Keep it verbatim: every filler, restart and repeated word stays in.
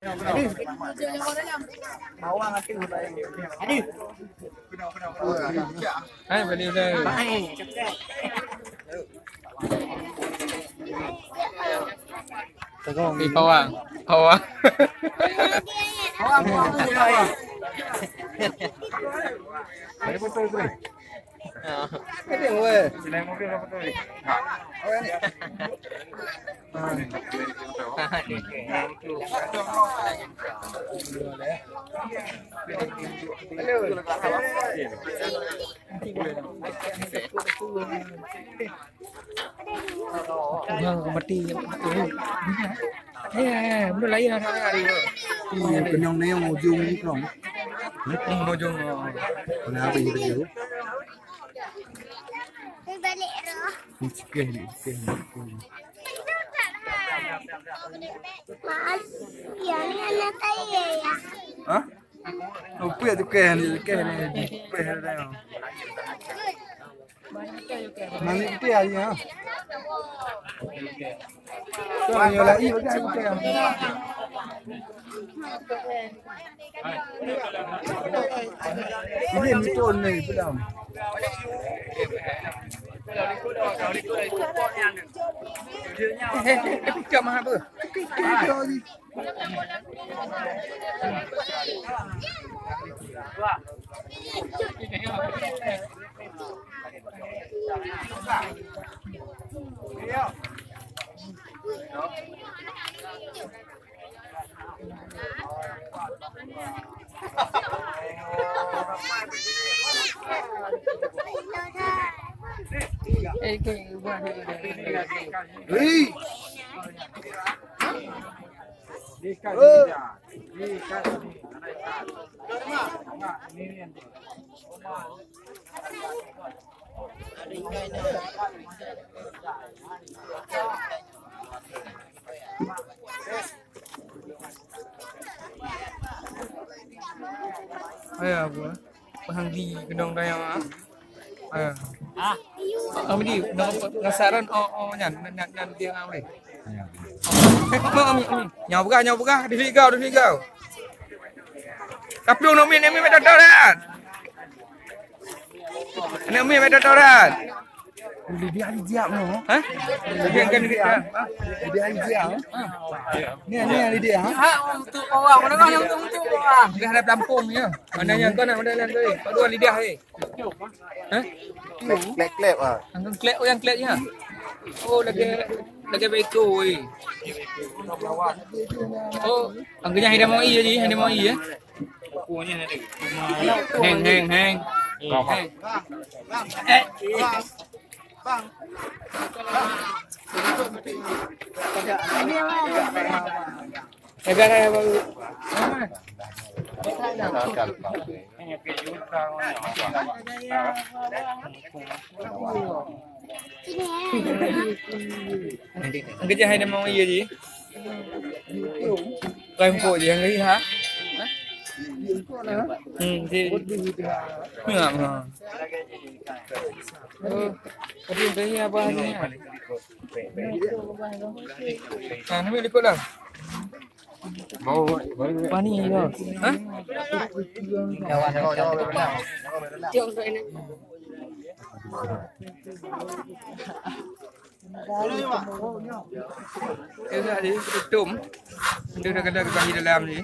Hai, balik udah. Ni pawang. Pawang. Ada weh. Wah, mati. Eh, eh, belum lahir anak hari tu. Iya, kenyang ni yang ujung ni, Kong. Hmm, ujung. Kenapa gitu, Ju? Balik roh. Ni cikeh ni, cikeh ni. Mas, ya, ni anak saya ya. Hah? Oh, pih tu keh ni, keh ni, keh ni. Mami putih hari ni, ha? Kau ni lagi bagai putih. Ini betul ni, belum. Eh, eh, eh, picture mah apa? Hei. Ayah apa? Pahang di gendong dayang ah. Ah. Ah, midi, gendong penasaran oh oh nyan nyan nyan dia ngam leh. Ya. Eh, ma, ami, ami. Nyawa peugah, nyawa peugah, di ligau, di ligau. Tapi nak min, min betul dah. Nak min betul dah. Lidah ni jiak no. Hah? Lidah kan lidah. Lidah ni jiak. Ni ni lidah ha. Ha untuk orang mana kan untuk orang. Dah ada pelampung ya. Mana yang kau nak mana lain tu? Kau dua lidah eh. Hah? Klep klep ah. Angkang klep oh yang klep ya. Oh lagi lagi beko eh. Oh, angkanya hidang mau iya ji, hidang mau iya. Heng heng heng. Heng. Eh. Negara yang baru. Kerja hai nama iya ji. Kain pok je yang lagi ha. Hmm, ji. Ngam ha. Oh, tapi saya apa ni? Ha, ni ikut lah. Pani ya. Ha? Tiong tu ini. Dia dah di tutup. Dia dah kena kebagi dalam ni.